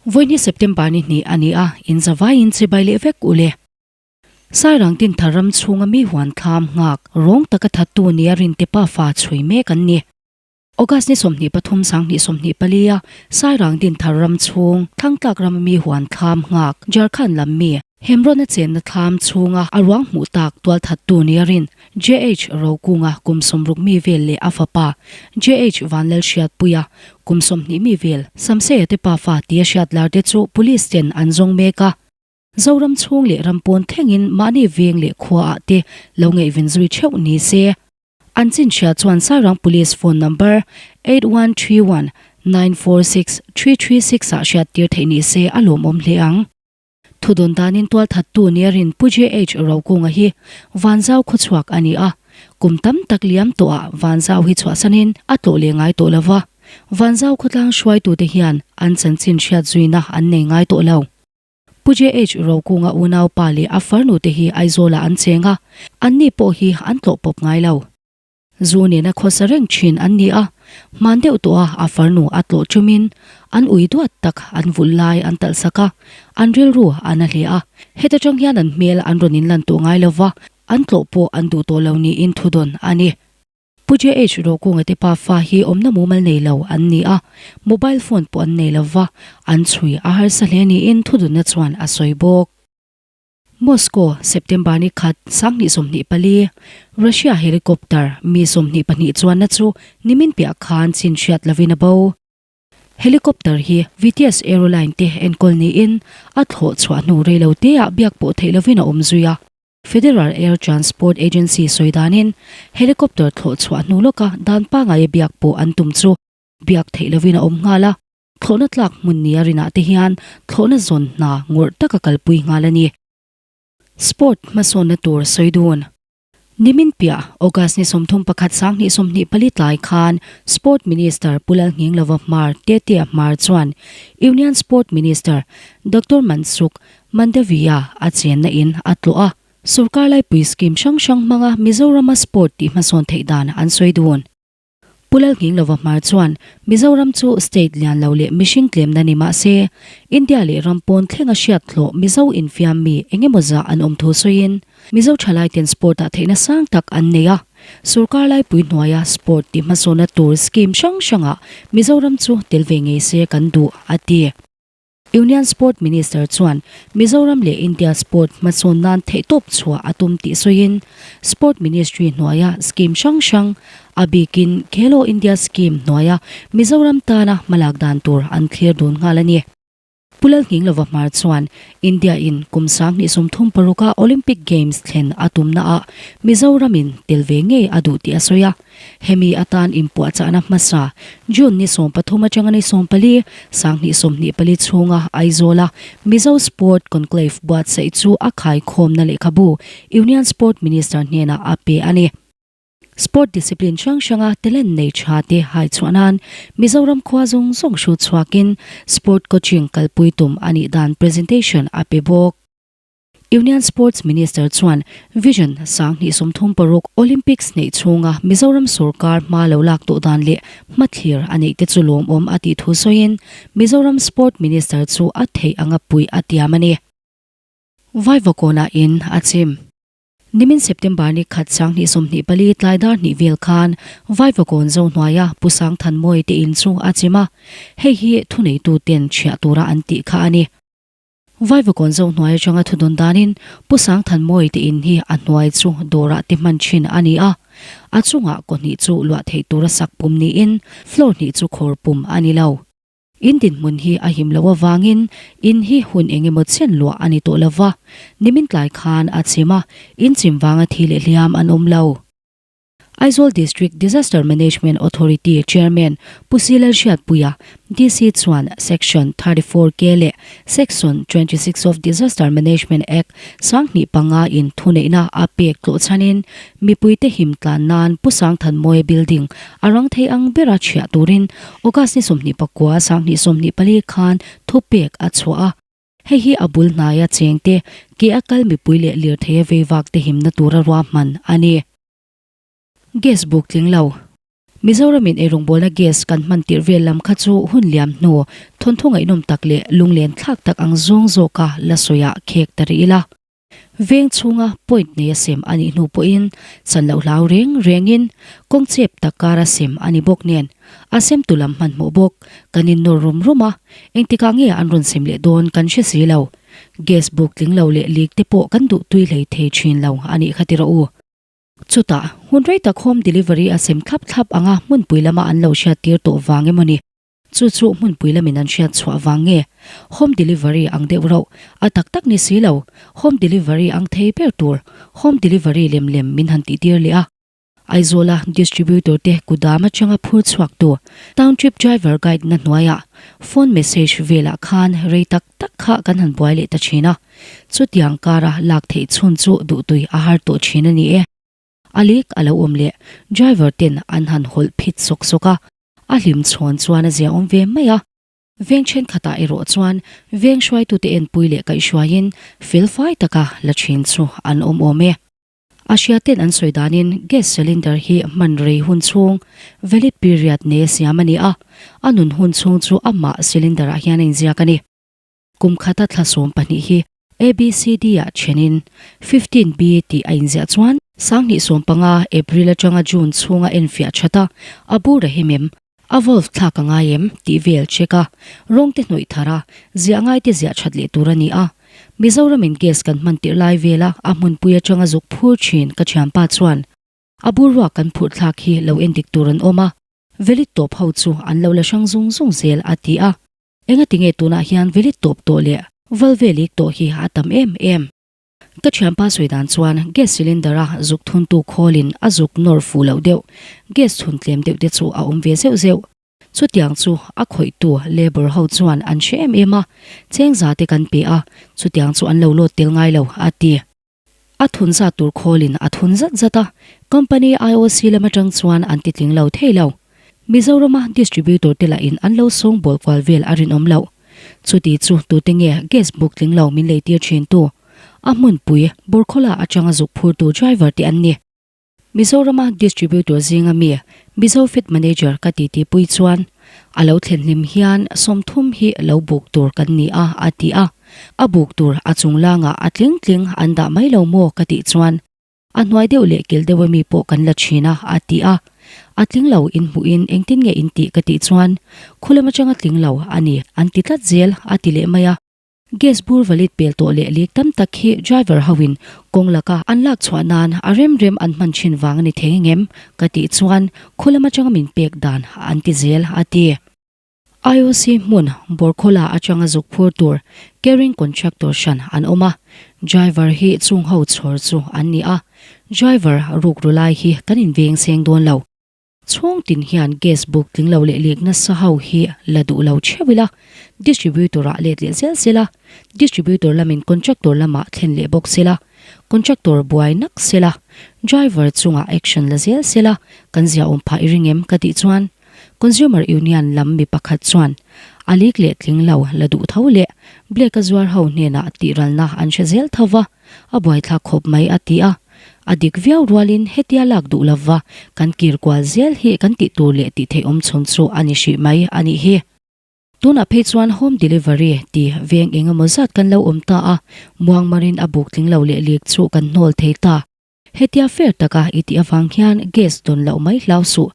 Vawiini September ni hnih a ni a, in zavaiin chibai leh vek u le. Sairang Tinthar ram chhunga mi huan thlam nghak rawng taka thattu nia rinte pafa chhui mek an ni. August ni 23 2024 a Sairang Dinthar ram chhung Thlangtlak rama mi huan thlam nghak Jharkhand lam mi Hemrawna chenna thlam chhunga a ruang hmuh tak tualthattu nia rin JH Rokunga kum 60 mi vel leh a fapa JH Vanlalhriatpuia kum 20 mi vel Samseia te pafa tia hriat lar te chu Police ten an zawng mek a. Zoram chhung leh ram pawn thlengin mahni veng leh khuaah te lo ngaihven zui theuh ni se. An chinchhia chuan Sairang Police phone number 8131 946 336 ah hriattir theih ni se a lawmawm hle ang. Thudawn danin tualthattu nia rin Pu JH Rokunga hi Vanzau khawchhuak a ni a, kum tam tak liam tawhah Vanzau hi chhuahsanin a tlawh leh ngai tawh lova, Vanzau khawtlang hruaitute hian an chanchin hriat zuina an nei ngai tawh lo. Pu JH Rokunga unaupa leh a farnute hi Aizawlah an cheng a, anni pawh hi an tlawh pawp ngai lo. Zu nena khawsa reng thin an ni a, hman deuh tawha a farnu a tlawh chumin an ui duat tak an vulh lai an talh sak a, an rilru a na hle a. Heta tang hian an hmel an rawn inlan tawh ngai lo va, an tlawh pawh an duh tawh lo niin thudawn a ni. Pu JH Rokunga te pafa hi awmna mumal nei lo an ni a, mobile phone pawh an nei lo va, an chhui a harsa hle niin thudunna chuan a sawi bawk. Moscow, September ni khat, 2024, Russia helicopter mi 22 chuanna chu nimin piah khan chin hriat lovin a bo. Helicopter hi Vityaz Aeroline te enkawl niin a thlawh chhuah hnu rei lo teah biak pawh theih lovin a awm zui a. Federal Air Transport Agency sawi danin helicopter thlawh chhuah hnu lawka dan pangaia biak pawh an tum chu biak theih lovin a awm nghal a, thlawhna tlak hmun nia rinah te hian thlawhna zawn hna ngawrh taka kalpui nghal a ni. Sport hmasawnna tur sawi dun. Nimin piah August ni 31 2024 tlai khan Sport Minister Pu Lalnghinglova Hmar Tetea Hmar chuan Union Sport Minister Doctor Mansukh Mandaviya a chenna in a tlawh a, sorkar laipui scheme hrang hrang hmanga Mizorama sport tih hmasawn theih dan an sawi dun. Pu Lalnghinglova Hmar chuan Mizoram chu state lian lo leh mihring tlemna ni mah se, India leh ram pawn thlenga hriat hlawh Mizo infiam mi eng emaw zah an awm thu sawiin, Mizo thalaiten sport-ah theihna sang tak an nei a, sorkar laipui hnuaia sport tih hmasawnna tur scheme hrang hrangah Mizoram chu tel ve ngei se kan duh, a ti. Union Sport Minister chuan Mizoram leh India sport hmasawn nan theihtawp chhuah a tum tih sawiin, Sport Ministry hnuaia scheme hrang hrang, a bikin Khelo India Scheme hnuaia Mizoram tana hmalak dan tur an thlir dun nghal a ni. Pu Lalnghinglova Hmar chuan India in kum 2036 a Olympic Games thlen a tumnaah Mizoramin tel ve ngei a duh tih a sawi a. Hemi atan inpuahchahna hmasa June ni 13 atanga ni 14, 2024 chhunga Aizawla Mizo Sport Conclave buatsaih chu a khaikhawmna lehkhabu Union Sport Minister hnenah a pe a ni. Sport discipline hrang hranga talent nei tha te haichhuah nan Mizoram khua zawng zawng hrut chhuakin Sport Coaching kalpui tum a nih dan presentation a pe bawk. Union Sports Minister chuan Vision 2036 Olympics neih chhunga Mizoram sorkar hma lo lak tawh dan leh hmathlir a neih te chu lawmawm a tih thu sawiin Mizoram Sport Minister chu a theih anga puih a tiam a ni. Vaivakawnah in a chim. Nimin September ni khat 2024 tlai dar hnih vel khan Vaivakawn zo hnuaia Pu Sangthanmawii te in chu a chim a, hei hi thuneituten chhiah tura an tih kha a ni. Vaivakawn zo hnuai atanga thudawn danin Pu Sangthanmawii te in hi a hnuai chu dawrah te hman thin a ni a, a chungah kaw hnih chu luah theih tura sak pum niin floor hnih chu khawr pum a ni lo. In dinhmun hi a him loh avangin in hi hun eng emaw chen luah a ni tawh lo va, nimin tlai khan a chim a, in chim vanga thi leh hliam an awm lo. Aizawl District Disaster Management Authority Chairman Pu Si Lalhriatpuia, DC chuan Section 34K leh Section 26 of Disaster Management Act 2005 in thuneihna a pek tlawh chhanin mipuite him tlan nan Pu Sangthanmawia building a rang thei ang bera chhiah turin August ni 29, 2024 khan thupek a chhuah a. Hei hi a bul hnaia chengte ke a kal mipui leh lirthei a veivak te himna tura ruahman a ni. Gas buk tling lo. Mizoramin eirawngbawlna gas kan hman tirh vel lam kha chu hun liam hnu thawnthu ngaihnawm tak leh lunglen thlak tak ang zawng zawka la sawiah khek ta rih ila. Veng chhunga point neia sem a nih hnu pawhin chan loh hlau reng rengin kawng chep tak kara sem a ni bawk nen a semtu lam hmanhmawh bawk kan innawr rum rum a, engtikah nge an rawn sem leh dawn kan hre si lo. Gas buk tling lo leh leak te pawh kan duh tui hlei thei thin lo a nih kha ti rawh u. Chutah, hun rei tak home delivery a sem thlap thlap anga hmunpui lama an lo hriattir tawh vang emaw ni? Chu chu hmunpui lamin an hriat chhuah vang nge? Home delivery ang deuh rauh, a tak tak ni si lo, home delivery ang thei ber tur home delivery lem lem min han tihtir leh a. Aizawla distributor te kudam atanga phur chhuaktu township driver guide na hnuaiah phone message velah khan rei tak tak kha kan han buai leh ta thin a. Chutiang kara lak theih chhun chu duhtui a har tawh thin a ni e. A lek a lo awm leh driver ten an han hawlh phit sawk sawk a, a hlim chhawn chuan a zia awm ve mai a. Veng thenkhatah erawh chuan veng hruaitute enpui leh kaihhruaiin felfai taka la thin chu an awm awm e. A hriaten an sawi danin gas cylinder hi hman rei hun chhung, valid period, nei a siam a ni a, a nun hun chhung chu amah cylinder ah hian a inziak a ni. Kum khata thla 12 hi ABCD ah thenin 15B tih a inziah chuan 2015 April atanga June chhunga enfiah that a, a bur a him em? A valve thlak a ngai em? tih vel check a, rawng te hnawih thar a, ziah ngai te ziah that leh tur a ni a. Mizoramin gas kan hman tirh lai vela a hmunpui atanga zuk phur thin ka thianpa chuan a bur ruak kan phurh thlak hi lo endik tur an awm a, velit tawp ho chu an lo la hrang zung zung zel a ti a. Engati nge tunah hian velit tawp tawh leh valve leak tawh hi a tam em em? Ka thianpa sawi dan chuan gas cylinder a zuk thuntu khawlin a zuk nawr fuh loh deuh, gas chhun tlem deuh te chu a awm ve zeuh zeuh. Chutiang chu a khawihtu labour ho chuan an hre em em a, cheng za te kan pe a, chutiang chu an lo load tel ngai lo, a ti. A thun zat tur khawlin a thun zat zat a, company IOC lam atang chuan an ti tling lo thei lo. Mizorama distributor te lahin an lo sawngbawl kual vel a rinawm loh. Chuti chu tute nge gas buk tling lo min leitir thin tu? A hmunpui Burkhawla atanga zuk phurtu driver te an ni. Mizorama distributor zinga mi Mizo Fit Manager ka titi pui chuan a lo thlen hlim hian 30 hi lo buk tur kan ni a a ti a. A buk tur a chung langah a tling tling an dah mai lo maw ka tih chuan a hnuai deuh leh kil deuh ami pawh kan la thin a a ti a. A tling lo in hmuhin engtin nge in tih ka tih chuan khulam atanga tling lo a ni an ti tlat zel a ti leh mai a. Gas bur valid pel tawh leh leak tam tak hi driver hoin kawng laka an lak chhuah nan a rem rem an hman thin vang a ni thei ngem ka tih chuan khulam atanga min pek dan an ti zel a ti. IOC hmun Borkhola atanga zuk phur tur carrying contractor hran an awm a, driver hi chung ho chhawr chu an ni a, driver rukru lai hi kan inveng seng dawn lo. Chhung tin hian gas buk tling lo leh leak nasa ho hi la duh lo theuh ila, distributor ah let leh zel sela, distributor lamin contractor lamah thlen leh bawk sela, contractor buai nak sela, driver chungah action la zel sela, kan ziaawm phah i ring em ka tih chuan Consumer Union lam mi pakhat chuan a leak leh tling lo la duh tho leh black a zuar ho hnenah tihralna an hre zel tho va, A buaithlak khawp mai a ti a. A dik viau rualin hetia lak duh lova kan kir kual zel hi kan tih tur leh tih theih awm chhun chu a ni hrih mai a nih hi. Tunah phei chuan home delivery ti veng eng emaw zat kan lo awm ta a, muangmarin a buk tling lo leh lik chu kan hnawl thei ta. Hetia fair taka i tih avang hian gas dawn loh mai hlau suh.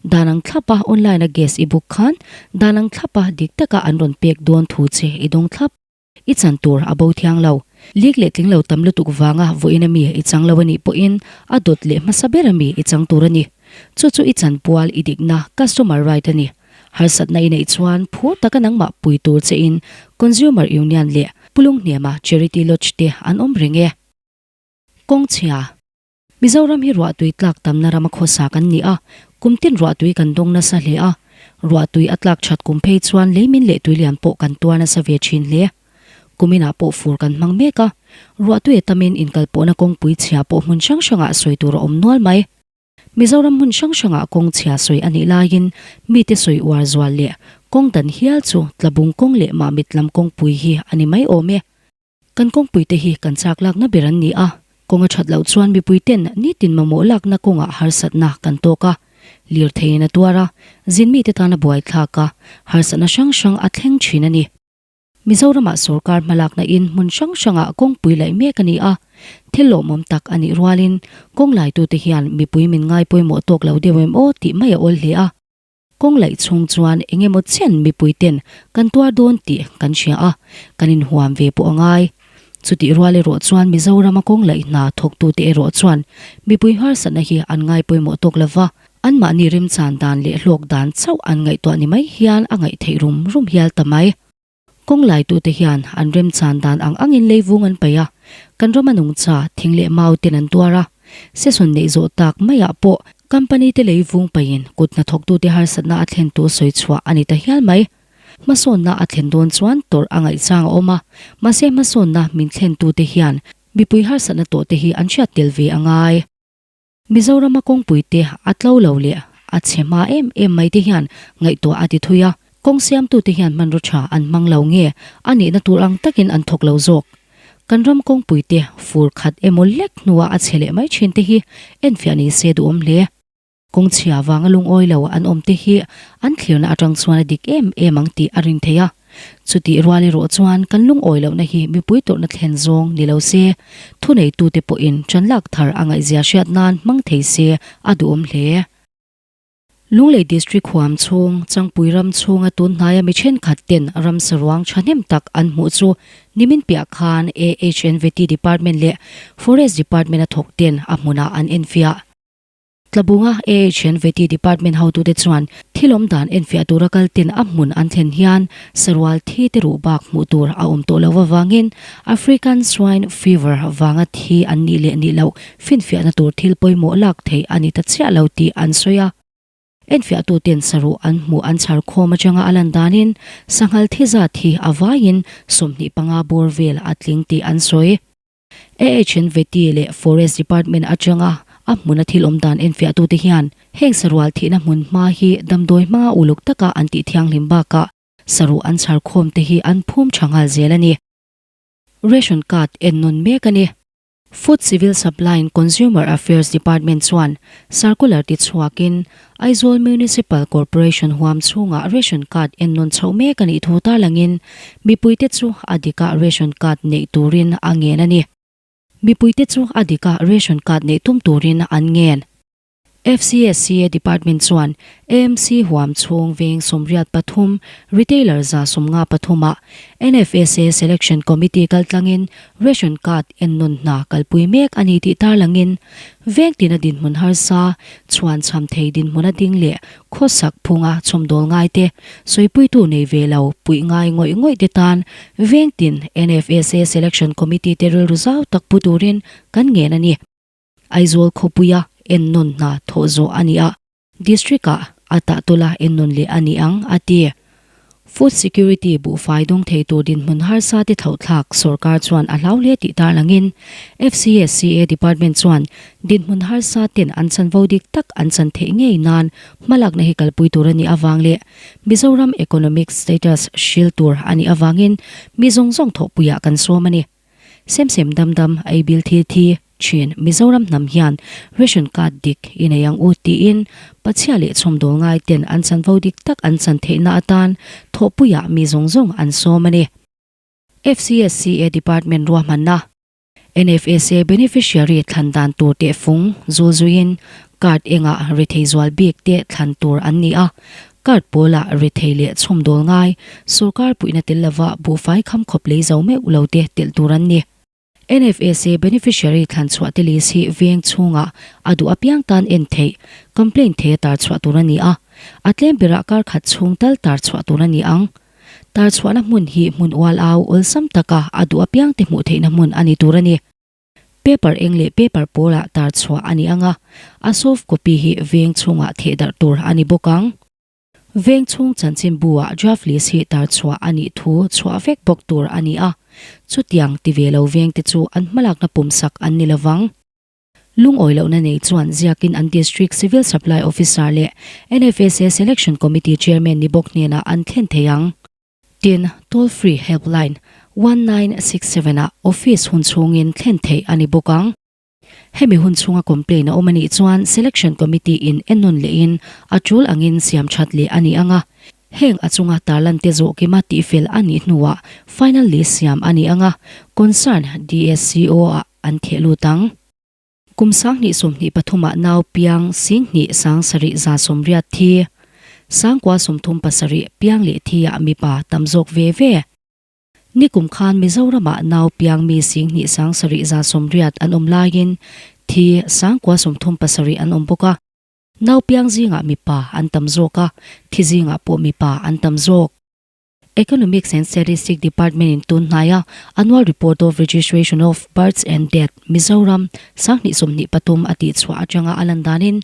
Dan ang thlapa online a gas i book khan dan ang thlapa dik taka an rawn pek dawn thu che i dawng thlap. I chan tur a bo thiang lo. Lik leh tling lo tam lutuk vanga vawiin ami i chang lo a nih pawhin a dawt leh hmasa ber ami i chang tur a ni. Chu chu i chan pual i dikna, customer right, a ni. Harsatna i neih chuan phur taka nangmah pui tur che in Consumer Union leh Pulunghniama Charity Lodge te an awm reng e. Kawngchhia. Mizoram hi ruahtui tlak tamna rama khawsa kan ni a, kum tin ruahtui kan dawng nasa hle a. Ruahtui a tlak that kum phei chuan leimin leh tuilian pawh kan tuar nasa ve thin hle. Kuminah pawh fur kan hmang mek a, ruahtui a tamin inkalpawhna kawngpui chhia pawh hmun hrang hrangah sawi tur a awm nual mai. Mizoram hmun hrang hrangah kawng chhia sawi a nih laiin mite sawi uar zual leh kawng dan hial chu Tlabung kawng leh Mahmit lam kawngpui hi a ni mai awm e. Kan kawngpuite hi kan chak lakna ber an ni a, kawng a that loh chuan mipui ten nitin mamawh lakna kawngah harsatna kan tawk a. Lirtheiin a tuar a, zin mite tan a buaithlak a, harsatna hrang hrang a thleng thin a ni. Mizoramah sorkar hmalakna in hmun hrang hrangah kawngpui laih mek a ni a, thil lawmawm tak a nih rualin kawng laitute hian mipui min ngai pawimawh tawk lo deuh em aw tih mai a awl hle a. Kawng laih chhung chuan eng emaw chen mipuiten kan tuar dawn tih kan hria a, kan inhuam ve pawh a ngai. Chutih rual erawh chuan Mizorama kawng laih hna thawktute erawh chuan mipui harsatna hi an ngai pawimawh tawk lo va, anmahni remchan dan leh hlawk dan chauh an ngaihtuah ni mai hian a ngaih theih rum rum hial ta mai. Kawng laitute hian an remchan dan ang angin leivung an paih a, kan rama nungcha thing leh mau ten an tuar a. Session neih zawh tak maiah pawh company te leivung paihin kut hnathawktute harsatna a thlen tur sawi chhuah a ni ta hial mai. Hmasawnna a thlen dawn chuan tawrh a ngaihchang a awm a, mahse hmasawnna min thlentute hian mipui harsatna tawhte hi an hriat tel ve a ngai. Mizorama kawngpui te a tlo lo leh a chhe hma em em mai te hian ngaihtuah a ti thui a, kawng siamtute hian hmanraw tha an hmang lo nge a nihna tur ang takin an thawk lo zawk. Kan ram kawngpui te fur khat emaw lek hnua a chhe leh mai thin te hi enfiah ni se duhawm hle. Kawng chhia vanga lungawi lo an awm te hi an thlirna atang chuan a dik em em ang tih a rin theih a. Chutih rual erawh chuan kan lungawi lohna hi mipui tawrhna thlen zawng ni lo se, thuneitute pawhin ṭan lak thar a ngaihzia hriat nan hmang thei se a duhawm hle. Lunglei District huam chhung, Changpui ram chhunga tun hnaia mi thenkhat ten ramsa ruang thahnem tak an hmuh chu nimin piah khan AHNVT Department leh Forest Department a thawk ten a hmunah an enfiah. Tlabunga AHNVT Department hotute chuan thil awm dan enfiah tura kal ten a hmun an thlen hian sarual thi te ruh bak hmuh tur a awm tawh loh avangin African Swine Fever vanga thi an nih leh nih loh finfiahna tur thil pawimawh lak theih a ni ta chiah lo tih an sawi a. Enfiahtuten saruh an hmuh an chhar khawm atanga a lan danin sanghal thi zat hi a vaiin 25 bawr vel a tling tih an sawi. AHNVT leh Forest Department atanga a hmuna thil awm dan enfiahtute hian heng sarual thihna hmun hma hi damdawi hmanga uluk taka an tih thianghlim bakah saruh an chhar khawm te hi an phum tha nghal zel a ni. Ration card en nawn mek a ni. Food Civil Supply and Consumer Affairs Department chuan circular ti chhuakin Aizawl Municipal Corporation huam chhungah ration card en nawn chhoh mek a nih thu tarlangin mipuite chu a dikah ration card neih turin a ngen a ni. Mipuite chu a dikah ration card neih tum turin an ngen. FCSCA Department chuan AMC huam chhung veng 83 retailer 153 ah NFSA Selection Committee kaltlangin ration card en nawn hna kalpui mek a ni tih tarlangin veng tina dinhmun harsa chhuan chham thei dinhmuna ding leh khawsak phunga chhawmdawl ngaite sawipuitu nei ve lo puih ngai ngawih ngawih te tan veng tin NFSA Selection Committee te rilru zau tak pu turin kan ngen a ni. Aizawl khawpuia ennawn hna thawh zawh a ni a, District-ah a tah tawla ennawn leh a ni ang, a ti. Food Security buhfai dawng thei tur dinhmun harsa te thlauhthlak sorkar chuan a hlau hle tih tarlangin FCSCA Department chuan dinhmun harsa ten an chanvo dik tak an chan theih ngei nan hmalakna hi kalpui tur a nih avang leh Mizoram Economic Status hril tur a nih avangin mi zawng zawng thawhpuiah kan sawm a ni. Sem sem dam dam ei bil thil thi thin Mizoram hnam hian ration card dik i nei ang u tiin pachhia leh chhawmdawl ngai ten an chanvo dik tak an chan theihna atan thawhpuiah mi zawng zawng an sawm a ni. FCSCA Department ruahmanna NFSA Beneficiary thlan dan tur tehfung zul zuiin card engah rethei zual bik te thlan tur an ni a, Card pawlah rethei leh chhawmdawl ngai, sorkar puihna tel lova buhfai kham khawp lei zo meuh lo te telh tur an ni. NFSA beneficiary thlan chhuah te list hi veng chhungah a duh apiang tan en theih, complaint thei a tar chhuah tur a ni a, a tlem berah kar khat chhung tal tar chhuah tur a ni ang. Tar chhuahna hmun hi hmun ual au awlsam taka a duh apiang te hmuh theihna hmun a ni tur a ni. Paper eng leh paper pawlah tar chhuah a ni ang a, a soft copy hi veng chhungah theh darh tur a ni bawk ang. Veng chhung chanchinbu-ah draft list hi tar chhuah a nih thu chhuah vek bawk tur a ni a, chutiang ti ve lo vengte chu an hmalakna pumsak an ni lovang. Lungawi lohna nei chuan ziakin an District Civil Supply Officer leh NFSA Selection Committee Chairman ni bawk hnenah an thlen thei ang. Tin, toll free helpline 1967 ah office hun chhungin thlen theih a ni bawk ang. Hemi hun chhunga complaint a awm a nih chuan Selection Committee in ennawn lehin a tul angin siam that leh a ni ang a. Heng a chunga tarlante zawh kima tihfel a nih hnuah final list siam a ni ang a, concern DSCO ah an theh lut ang. Kum 2023 ah nau piang 10 780 thi, 937 piang leh thi ah mipa tam zawk ve ve. Nikum khan Mizoramah nau piang mi 10,780 an awm laiin thi 937 an awm bawk a. Nau piang zingah mipa an tam zawk a, thi zingah pawh mipa an tam zawk. Economics and Statistics Department in tun hnaia Annual Report of Registration of Births and Death, Mizoram, 2023 a tihchhuah atanga a lan danin,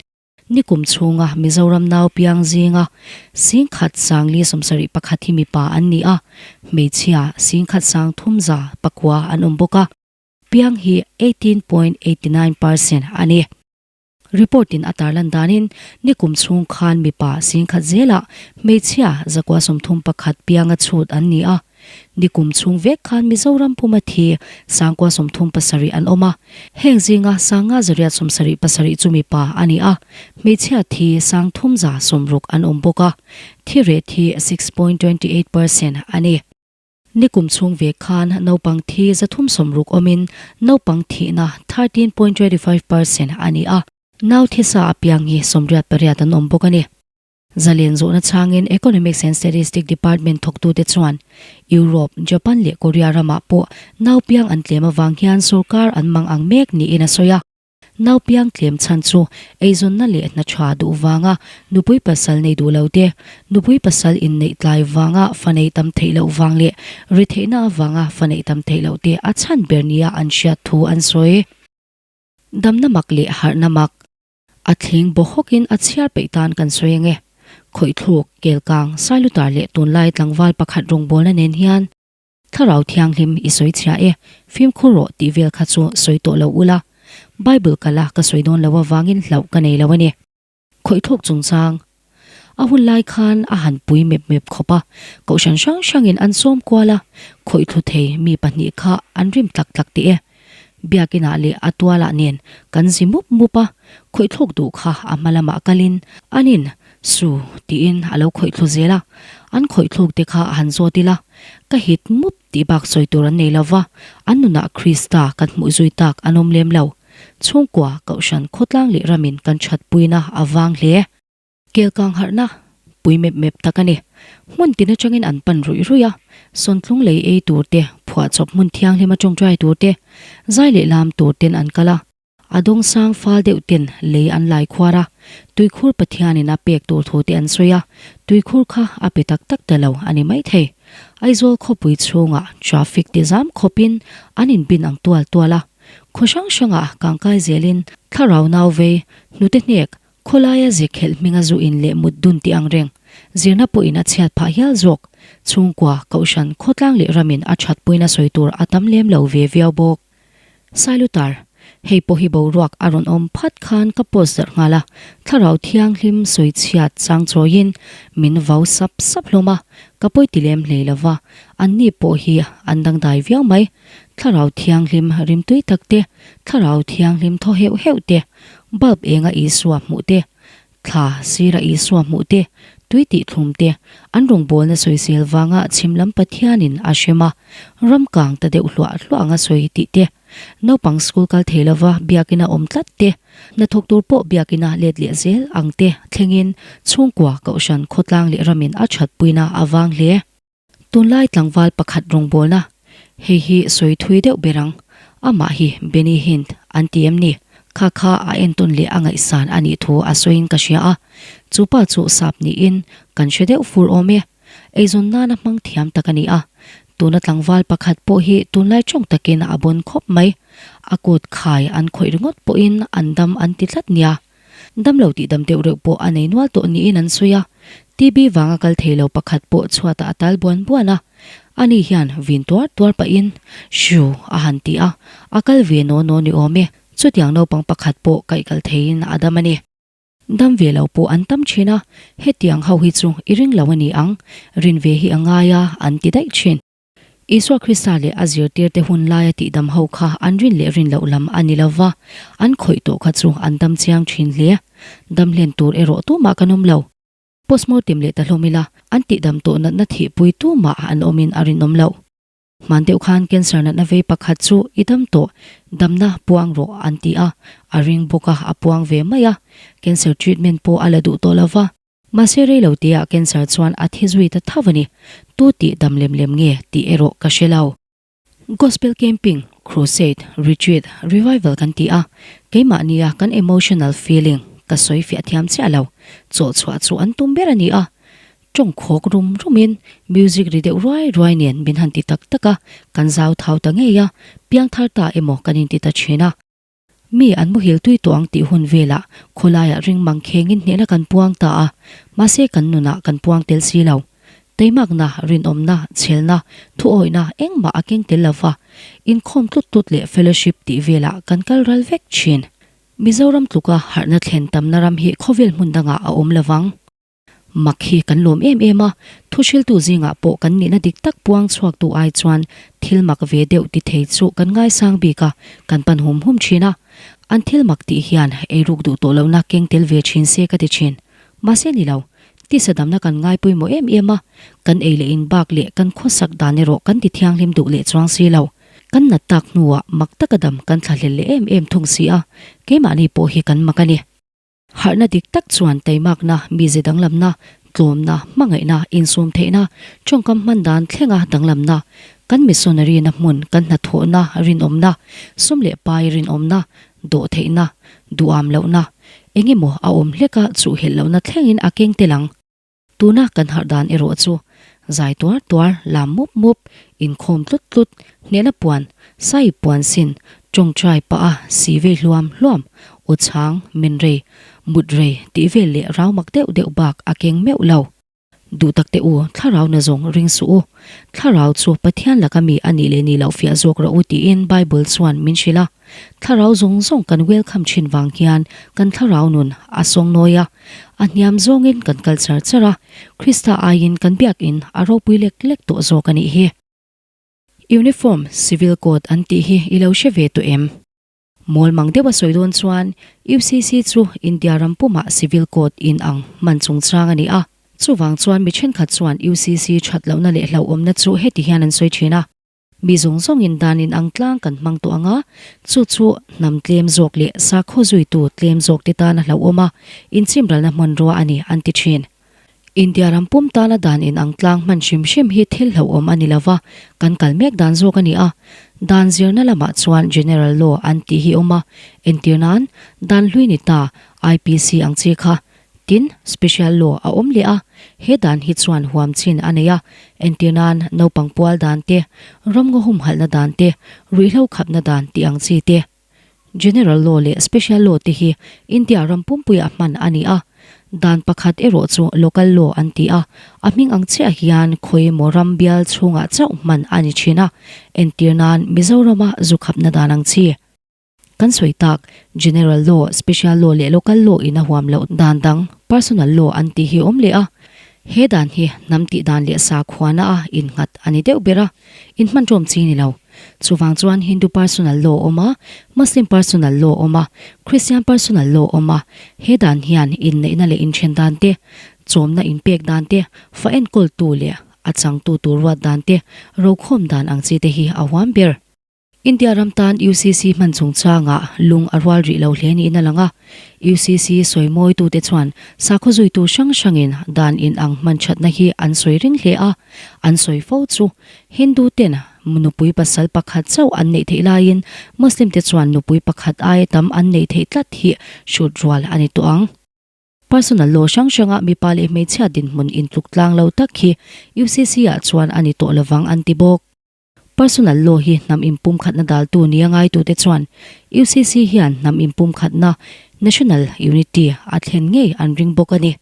Nikum chhunga Mizoram nau piang zinga 10,471 hi mipa an ni a, hmeichhia 10,309 an awm bawk a, piang hi 18.89 percent a ni. Report in a tarlan danin nikum chhung khan mipa 10,000 zelah hmeichhia 931 pianga chhut an ni a, Nikum chhung vek khan Mizoram puma thi 937 an awm a, heng zinga 5,877 chu mipa a ni a, hmeichhia thi 360 an awm bawk a, thi reh thi 6.28 percent a ni. Nikum chhung vek khan naupang thi 360 awmin naupang thihna 13.25 percent a ni a, nau thisa apiang hi 88 an awm bawk a ni. Zalen zawhna chhangin Economics and Statistics Department thawktute chuan Europe, Japan leh Korea ramah pawh naupiang an tlem avang hian sorkar an mang ang mek niin a sawi a. Naupiang tlem chhan chu eizawnna leh hna tha duh vanga nupui pasal nei duh lo te, nupui pasal inneih tlai vanga fa nei tam theih loh vang leh ritheihna avanga fa neih tam theih loh te a chhan ber nia an hriat thu an sawi. Damna mak leh harhna mak. A thling baw hawkin a chhiar peih tan kan sawi ange. Khawih thluk, Kelkang, Sailutar leh tunlai tlangval pakhat rawngbawlna nen hian Thlarau Thianghlim i sawi chhia e, fimkhur rawh tih vel kha chu sawi tawh lo ula. Bible kala ka sawi dawn lo avangin hlauh ka nei lo a ni. Khawih thluk chungchang a hun lai khan a han pui mep mep khawp a, kohhran hrang hrangin an sawm kual a, khawih thlu thei mi pahnih kha an rim tlak tlak tih e. Biakinah leh a tualah nen kan zi mup mup a, khawih thluk duh kha a hma lamah kalin anin su tiin a lo khawih thlu zel a, an khawih thluk te kha a han zawt ila, ka hit mup tih bak sawi tur an nei lova, an nunah Krista kan hmuh zui tak an awm lem lo. Chhungkua, Kohhran, khawtlang leh ramin kan thatpuina a vang hle. Kelkang harhna pui mep mep tak a ni. Hmun tin atangin an pan ruih ruih a, sawntlung lei ei tur te, phuahchawp hmun thianghlim a tawngtai tur te, zai leh lam tur ten an kal a. A dawng sang fal deuh ten lei an lai khuar a, tuikhur Pathianin a pek tur thu te an sawi a, tuikhur kha a pe tak tak ta lo a ni maithei. Aizawl khawpui chhungah traffic ti zam khawpin an inbin ang tual tual a, khaw hrang hrangah kangkai zelin thlarau nau vei, hnute hnek, Khawlaia zikhelh hminga zu in leh mut dun tih ang reng, zirna pawhin a chhiat phah hial zawk. Chhungkua, Kohhran, khawtlang leh ramin a thatpuina sawi tur a tam lem lo ve viau bawk. Sailutar, Hei pawh hi boruak a rawn awm phat khan ka post zarh nghal a, thlarau thianghlim sawi chhiat chang chawiin min vau sap sap hlawm a, ka pawi ti lem hlei lova, anni pawh hi an dangdai viau mai. Thlarau thianghlim rimtui tak te, thlarau thianghlim thaw heuh heuh te, Bulb enga Isua hmuh te, thla sira Isua hmuh te, tui tih thlum te, an rawngbawlna sawisel vanga chhim lam Pathianin a hrem a, ram kang ta deuh hluah hluah anga sawi tih te, naupang school kal thei lova biakina awm tlat te, hnathawk tur pawh biakina let leh zel ang te thlengin chhungkua, kohhran, khawtlang leh ramin a thatpuina a vang hle. Tunlai tlangval pakhat rawngbawlna, hei hi sawi thui deuh ber ang, amah hi Benny Hinn an ti em ni? Kha kha a entawn leh a ngaihsan a nih thu a sawiin ka hria a, chu pa chu sap niin kan hre deuh fur awm e. Eizawn nana hmang thiam tak a ni a, tuna tlangval pakhat pawh hi tunlai tawng takin a bawn khawp mai. A kut khai an khawih ringawt pawhin an dam an ti tlat nia. Damlo tih dam deuh reuh pawh a nei nual tawh niin an sawi a, TB vanga kal thei lo pakhat pawh chhuatah a tal buan buan a, ani hian vin tuar tuar pahin Shoo a han ti a, a kal ve naw naw ni awm e, chutiang naupang pakhat pawh kaih kal theiin a dam a ni. Dam ve lo pawh an tam thin a, hetiang ho hi chu i ring lo a ni ang, rin ve hi a ngai a an ti daih thin. Isua Krista leh a zirtirte hun laia tihdam ho kha an rin leh rin loh lam a ni lo va, an khawih tawh kha chu an dam chiang thin hle. Dam hlen tur erawh tumah kan awm lo. Postmortem leh ta hlawm ila, an tihdam tawh natna thihpui tumah an awmin a rinawm loh. Hman deuh khan cancer natna vei pakhat chu i dam tawh, damna puang rawh an ti a, a ring bawk a, a puang ve mai a. Cancer treatment pawh a la duh tawh lo va. Mahse rei lo tihah cancer chuan a thi zui ta tho a ni. Tu tih dam lem lem nge tih erawh ka hre lo. Gospel camping, crusade, retreat, revival kan ti a, keimahnia kan emotional feeling ka sawi fiah thiam chiah lo. Chawh chhuah chu an tum ber a ni a. Tawng khawk rum rumin music ri deuh ruai ruai nen min han ti tak tak a, kan zau thau ta ngei a, piangthar ta emaw kan inti ta thin a. Mi an muhil tui tawh ang tih hun velah khawlaiah ring mang khengin hnehna kan puang ta a, mahse kan nunah kan puang tel si lo. Teimakna, rinawmna, chhelna, thuawihna engmah a keng tel lo va, inkhawm tlut tlut leh fellowship tih velah kan kal ral vek thin. Mizoram tluka harhna thlen tamna ram hi khawvel hmun dangah a awm lo vang. Mak hi kan lawm em em a, thuhriltu zingah pawh kan nihna dik tak puang chhuaktu ai chuan thil mak ve deuh ti thei chu kan ngaisang bik a, kan pan hum hum thin a. An thil mak tih hian eiruk duh tawh lohna keng tel ve thin se ka ti thin. Mahse ni lo, tisa damna kan ngai pawimawh em em a, kan ei leh in bak leh kan khawsak dan erawh kan ti thianghlim duh leh chuang si lo. Kan nat tak hnuah mak taka dam kan thlahlel leh em em thung si a, keimahni pawh hi kan mak a ni. Harhna dik tak chuan taimakna, mize danglamna, tlawmna, hmangaihna, insumtheihna, tawngkam hman dan thlenga danglamna, kan missionary-na hmun, kan hnathawhna, rinawmna, sum leh pai rinawmna, dawhtheihna, duham lohna, eng emaw a awm hleka chuhhelh lohna thlengin a keng tel ang. Tuna kan harh dan erawh chu zai tuar tuar, lam mup mup, inkhawm tlut tlut, hnehna puan, sai puan sin, tawngtai pah a si vei hluam hluam, aw chhang, men rei, mut rei tih vel leh rau mak deuh deuh bak a keng meuh lo. Duh tak teh u, thlarau na zawng ring suh u. Thlarau chu Pathian laka mi a nih leh nih loh fiah zawk rawh u tiin Bible chuan min hrilh a. Thlarau zawng zawng kan welcome thin vang hian kan thlarau nun a sawngnawi a, a hniam zawngin kan kal char char a, Krista aiin kan biakin a ropui lek lek tawh zawk a nih hi. Uniform Civil Code an tih hi i lo hre ve tawh em? Mawl mang deuh a sawi dawn chuan UCC chu India ram pumah Civil Code in ang hman chungchang a ni a, chuvang chuan mi thenkhat chuan UCC that lohna leh hlauhawmna chu heti hian an sawi thin a. Mi zawng zawngin dan in ang tlang kan hmang tawh ang a, chu chu hnam tlem zawk leh sakhaw zuitu tlem zawk te tan a hlauhawm a, inchimralna hmanrua a ni an ti thin. India ram pum tana dan in ang tlang hman hrim hrim hi thil hlauhawm a ni lo va, kan kal mek dan zawk a ni a. Dan zirna lamah chuan General Law an tih hi awm a, entir nan dan hlui ni ta IPC ang chi kha Tin, special law a awm leh a, he dan hi chuan huam chin a nei a, entir nan naupang pual dan te, ramngaw humhalhna dan te, ruihhlo khapna dan tih ang chi te. General law leh special law te hi India ram pumpuiah hman a ni a, dan pakhat erawh chu local law an ti a, a hming ang chiah hian khawi emaw ram bial chhungah chauh hman a ni thin a, entir nan Mizorama zu khapna dan ang chi. Kan sawi tak, General Law, Special Law leh Local Law in a huam loh dan dang, Personal Law an tih hi awm leh a. He dan hi hnam tih dan leh sakhuana a innghat a ni deuh ber a, inhmanṭawm chi ni lo. Chuvang chuan Hindu Personal Law awm a, Muslim Personal Law awm a, Christian Personal Law awm a, he dan hian inneihna leh inthen dan te, chawmna inpek dan te, fa enkawltu leh a changtu tur ruat dan te, rokhawm dan ang chi te hi a huam ber. India ram tan UCC hman chungchangah lung a rual rih lo hle niin a lang a. UCC sawi mawitute chuan sakhaw zuitu hrang hrangin dan inang hman thatna hi an sawi ring hle a. An sawi fo chu Hindu ten nupui pasal pakhat chauh an neih theih laiin Muslim te chuan nupui pakhat aia tam an neih theih tlat hi hrut rual a ni tawh ang. Personal law hrang hranga mipa leh hmeichhia dinhmun intluk tlang lo tak hi UCC ah chuan a ni tawh lovang an ti bawk. Personal law hi hnam inpumkhatna daltu nia ngaitute chuan UCC hian hnam inpumkhatna, national unity, a thlen ngei an ring bawk a ni.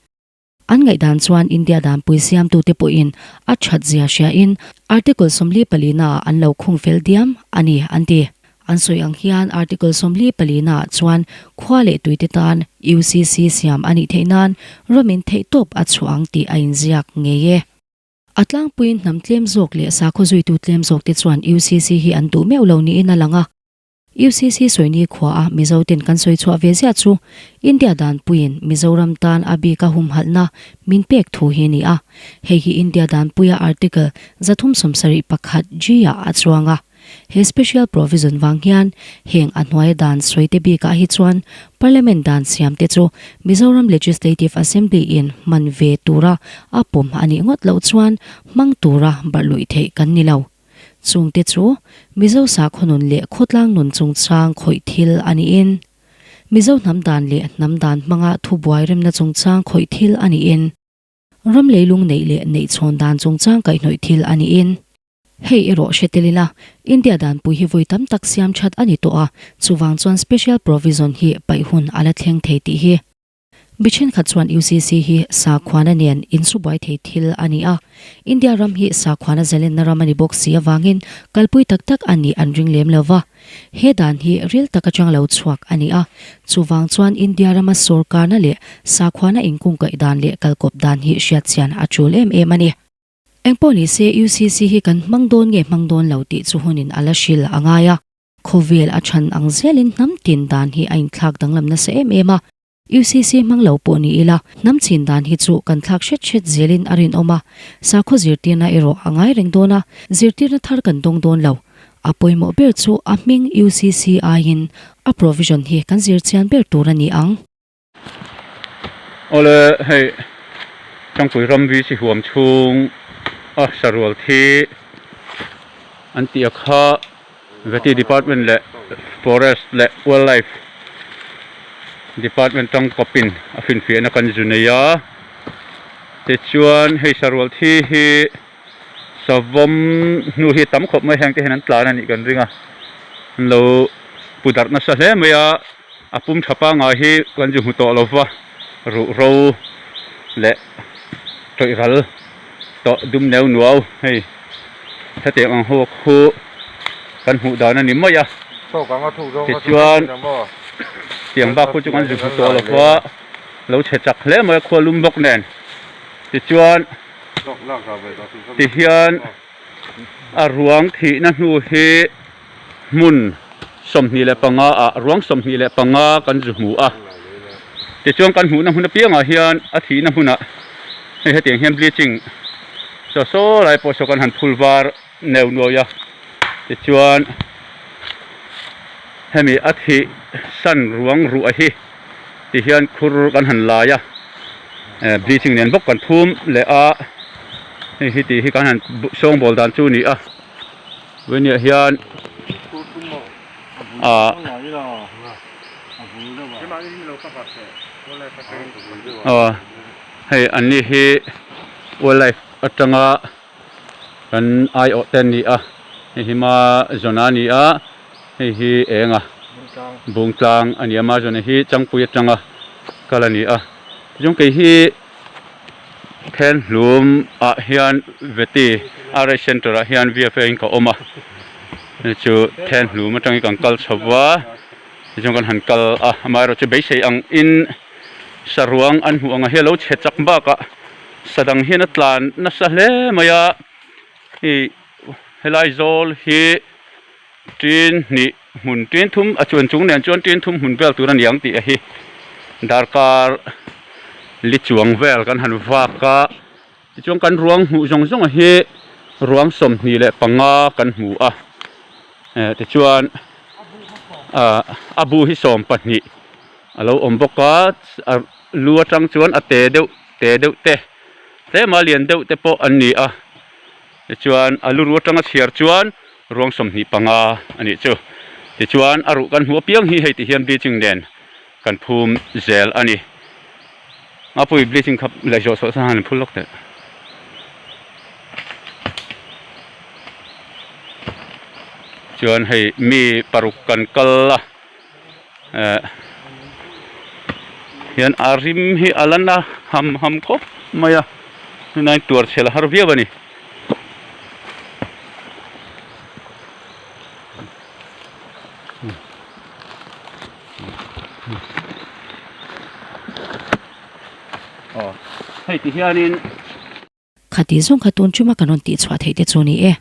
An ngaihdan chuan India danpui siamtute pawhin a that zia hriain Article 44 ah an lo khung fel diam a ni an ti. An sawi ang hian Article 44 ah chuan khua leh tuite tan UCC siam a nih theih nan ramin theihtawp a chhuah ang tih a inziak ngei e. A tlangpuiin hnam tlem zawk leh sakhaw zuitu tlem zawkte chuan UCC hi an duh meuh lo niin a lang a. UCC sawini khuaa Mizoten kan sawi chhuah ve ziah chu India danpuiin Mizoram tan a bika humhalhna min pek thu hi a ni a. Hei hi India danpuia Article 371 G-ah a chuang a. He special provision vang hian heng a hnuaia dan sawite bikah hi chuan Parliament dan siamte chu Mizoram Legislative Assembly in hman ve tura a pawm a nih ngawt loh chuan hmang tura barh luih theih kan ni lo. Chungte chu Mizo sakhaw nun leh khawtlang nun chungchang khawih thil a niin Mizo hnam dan leh hnam dan hmanga thubuai remna chungchang khawih thil a niin ram leilung neih leh neihchhawn dan chungchang kaihhnawih thil a niin Hei erawh hre tel ila, India danpui hi vawi tam tak siam that a ni tawh a, chuvang chuan special provision hi paih hun a la thleng thei tih hi. Mi thenkhat chuan UCC hi sakhuana nen insubuai thei thil a ni a, India ram hi sakhuana zalenna ram a ni bawk si avangin kalpui tak tak a nih an ring lem lo va. He dan hi ril tak atang lo chhuak a ni a, chuvang chuan India rama sawrkarna leh sakhuana inkungkaih dan leh kalkawp dan hi hriatchian a tul em em a ni. Engpawh ni se UCC hi kan hmang dawn nge hmang dawn lo tih chu hunin a la hril a ngai a. Khawvel a chhan ang zelin hnam tin dan hi a inthlak danglam nasa em em a. UCC hmang lo pawh ni ila hnam chin dan hi chu kan thlak hret hret zelin a rinawm a. Sakhaw zirtirna erawh a ngai reng dawn a, zirtirna thar kan dawng dawn lo. A pawimawh ber chu a hming UCC aiin a provision hi kan zir chian ber tur a ni ang. Awle hei Changpui ram VC huam chhung a sarual thi an tih a kha Vety department leh forest leh wildlife department tangkawpin a finfiahna kan zu nei a tichuan hei sarual thi hi savawm hnu hi tam khawp mai heng te hian an tlan a nih kan ring a an lo pu darh nasa hle mai a. A pum tha pangngai hi kan zu hmu tawh lo va, ruhro leh tawih ral tawh dum neu nuau hei hetiang ang ho khu kan hmuh dan a ni mai a. Tichuan tiang bak khu chu kan zu hmu tawh lo va, lo chhe chak hle mai a khua lum bawk nen. Tichuan tihian a ruang thihna hnu hi. Hmun 25 ah ruang 25 kan zu hmu a, tichuan kan hmuhna hmun apiangah hian a thihna hmunah hei hetiang hian bleaching saw saw lai pawh saw kan han phul var neu nuai a, tichuan hemi a thih san ruang ruah hi tihian khur kan han lai a, bleaching nen bawk kan phum leh a, hei hi tih hi kan han sawngbawl dan chu a ni a. Veniah hian ah aw hei an ni hi wildlife atanga kan aiawh te an ni a hei hi ma zawna a ni a hei hi eng a bungtlang a ni a ma zawna hi changpui atanga kal a ni a tichuan kei hi. Then hlum ah hian Vety RH Centre ah hian VFA in ka awm a hei chu then hlum atangin kan kal chho va tichuan kan han kal a amaherawhchu beisei ang in saruang an hmuh ang ah hian a lo chhe chak bakah sadang hian a tlan nasa hle mai a hei helai zawl hi tin hnih hmun tin thum a chuan chung nen chuan tin thum hmun vel tur a ni ang tih a hi darkar li chuang vel kan han vak a tichuan kan ruang hmuh zawng zawng a hi ruang 25 kan hmu a eh tichuan ah a bu hi 12 a lo awm bawk a a lu atang chuan a te deuh te deuh te tlema lian deuh te pawh an ni a. Tichuan a lu ru atanga chhiar chuan ruang 25 a nih chu. Tichuan a ruh kan hmuh apiang hi hei ti hian bleaching nen kan phum zel a ni. Ngapui bleaching kha leh zawh sawh san han phul lawk teh. Chuan hei mi paruk kan kal a. Eh hian a rim hi a la na ham ham khawp mai a tunah hian tuar chhel a har viau a ni. Aw hei ti hianin. Khati zawng kha tun ṭuma kan rawn tihchhuah theih te chu ni e.